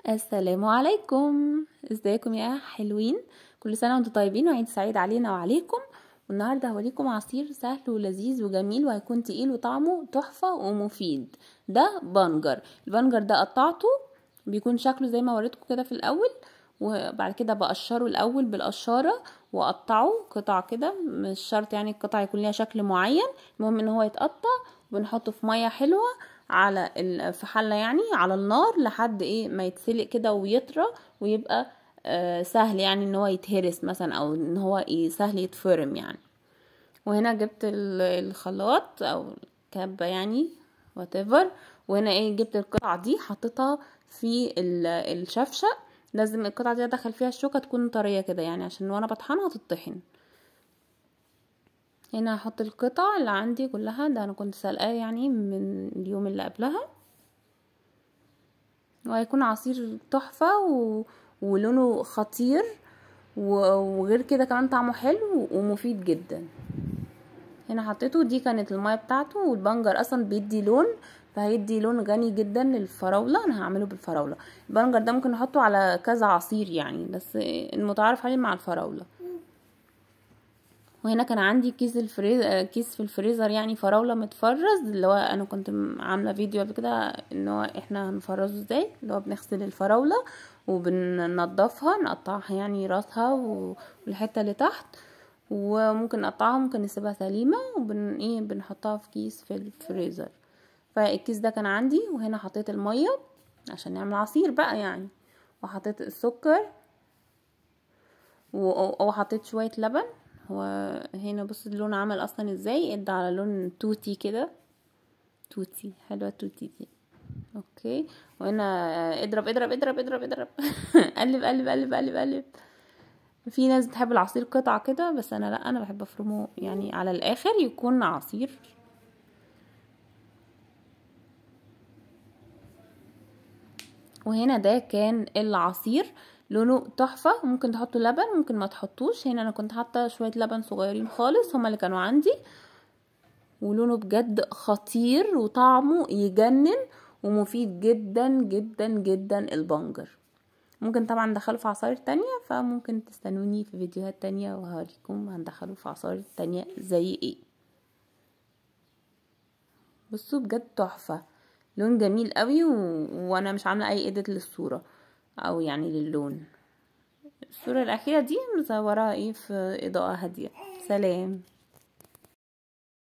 السلام عليكم، ازيكم يا حلوين؟ كل سنة وانتم طيبين وعيد سعيد علينا وعليكم. والنهارده هوريكم عصير سهل ولذيذ وجميل، وهيكون تقيل وطعمه تحفة ومفيد. ده بنجر. البنجر ده قطعته، بيكون شكله زي ما وريتكم كده في الاول، وبعد كده بقشره الاول بالقشاره واقطعه قطع كده، مش شرط يعني القطع يكون ليها شكل معين، المهم ان هو يتقطع. وبنحطه في مية حلوة على في حله يعني على النار لحد ايه ما يتسلق كده ويطرى ويبقى سهل يعني ان هو يتهرس مثلا، او ان هو ايه سهل يتفرم يعني. وهنا جبت الخلاط او كبه يعني whatever، وهنا ايه جبت القطعة دي حطيتها في الشفشه. لازم القطعة دي ادخل فيها الشوكة تكون طرية كده يعني عشان وانا بطحنها تطحن. هنا هحط القطع اللي عندي كلها، ده انا كنت سلقاه يعني من اليوم اللي قبلها، وهيكون عصير تحفة ولونه خطير، وغير كده كمان طعمه حلو ومفيد جدا. هنا حطيته، دي كانت المية بتاعته. والبنجر اصلا بيدي لون، فهيدي لون غني جدا للفراوله. انا هعمله بالفراوله. البنجر ده ممكن نحطه على كذا عصير يعني، بس المتعارف عليه مع الفراوله. وهنا كان عندي كيس كيس في الفريزر يعني فراوله متفرز، اللي هو انا كنت عامله فيديو قبل كده ان هو احنا هنفرزه ازاي، اللي هو بنغسل الفراوله وبننضفها، نقطعها يعني راسها والحتة اللي تحت، وممكن نقطعها ممكن نسيبها سليمة، وبن ايه بنحطها في كيس في الفريزر. فالكيس ده كان عندي. وهنا حطيت المية عشان نعمل عصير بقى يعني، وحطيت السكر وحطيت شوية لبن. هو هنا بص اللون عمل اصلا ازاي، ادى على لون توتي كده، توتي حلوة توتي دي. okay، وهنا اضرب اضرب اضرب اضرب اضرب قلب قلب قلب قلب قلب. في ناس بتحب العصير قطع كده، بس انا لا، انا بحب افرمه يعني على الاخر يكون عصير. وهنا ده كان العصير لونه تحفة، ممكن تحطوا لبن ممكن ما تحطوش. هنا انا كنت حاطه شوية لبن صغيرين خالص هما اللي كانوا عندي، ولونه بجد خطير وطعمه يجنن ومفيد جدا جدا جدا. البنجر ممكن طبعا ندخله في عصاير تانية، فممكن تستنوني في فيديوهات تانية وهوريكم هندخله في عصاير تانية زي ايه. بصوا بجد تحفة، لون جميل قوي، وانا مش عامله اي edit للصورة او يعني للون. الصورة الاخيرة دي مصوراها ايه في اضاءه هادية. سلام.